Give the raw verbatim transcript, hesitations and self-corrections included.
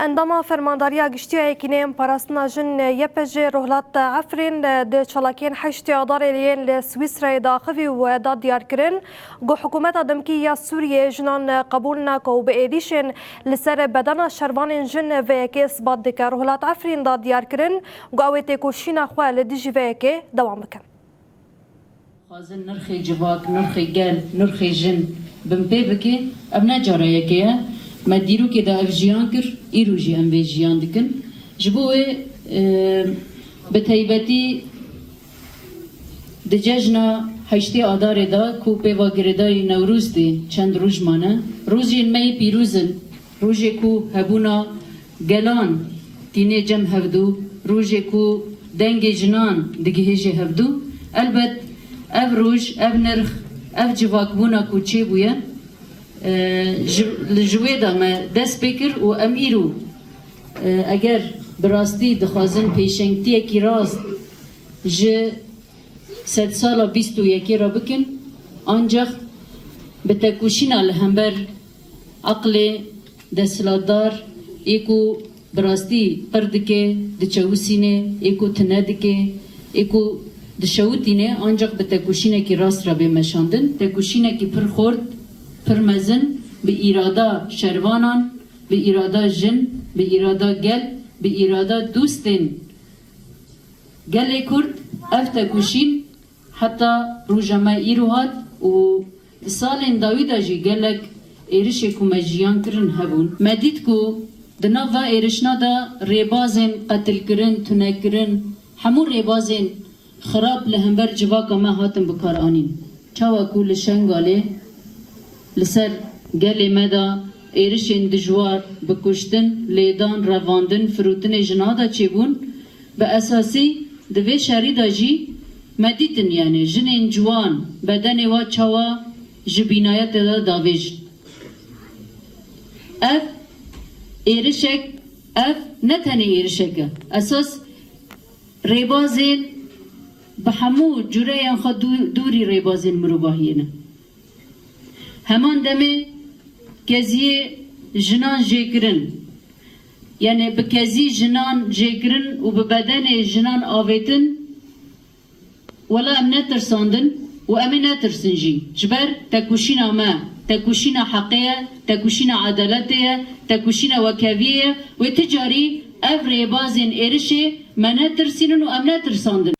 Endama Fermandariya Giştî ya Yekîneyên Parastina Jin Y P J Rohlat Efrîn di çalakiyên heştê Adarê yên li Swîsreyê de axivî û da diyar kirin ku hikûmeta demkî ya Sûriyê jinan qebûl nake û bi êrîşên li ser bedena şervanên jin vê yekê isbat dike. Rohlat Efrîn da diyar kirin ku ew ê têkoşîna xwe li dijî vê yekê dewam bikin. Dixwazin nirxê civak, nirxê gel, nirxê jin binpê bike. Ev ne cara yekê ye. Me dîrokê de ev jiyan kir, îro jî em vê jiyan dikin. Ji bo wê, e, bi taybetî di cejna heştê Adarê de ku pêva girêdayî Newroz tê, çend roj mane. Rojên me yê pîroz in. Rojê ku hebûna gelan tînê cem hevdû, rojê ku dengê jinan digihêjê hevdû, elbet ev roj, ev nirx, ev civakbûna ku çêbûye, e, ji, li ji wê de me dest pê kir û em îro, e, eger bi rastî dixwazin pêşengtiyekî rast ji sedsala bîst û yekê re bikin, ancax bi tekoşîna li hember eqlê desthilatdar ê ku bi rastî qir dike, diçewisîne, ê ku tune dike, ê ku dişewitîne, ancax bi tekoşînekî rast re bê meşandin. Tekoşînekî pir xort, pir mezin, bi îrada şervanan, bi îrada jin, bi îrada gel, bi îrada dostên gelê Kurd. Ev tekoşîn heta roja me îro hat û di salên dawî de jî gelek êrişê ku me jiyan kirin hebûn. Me dît ku di nav va êrişna de rêbazên qetilkirin, tunekirin, hemû rêbazên xirab li hember civaka me hatin bikaranîn. Çawa ku li Şengalê li ser gelê me de êrişên dijwar bi kuştin, lêdan, revandin, firotinê jina de çêbûn, bi esasî di vê şerî de jî me dîtin, yanî jinên ciwan bedenê wa çawa ji bînayetê de davêjin. Ev êrişek, ev ne tenê êrişek e. Esas rêbazên bi hemû cureyan xwe dû-, dûrî rêbazên mirovahiyê ne. Heman demê keziyê jinan jêkirin, yanî bi kezî jinan jêkirin û bi bedenê jinan avêtin, wela em netirsandin û em ê netirsin jî. Ji ber tekoşîna me, tekoşîna heqê ye, tekoşîna edaletê ye, tekoşîna wekheviyê ye. Wê ti carî ev rêbazên êrişê me netirsînin û em netirsandin.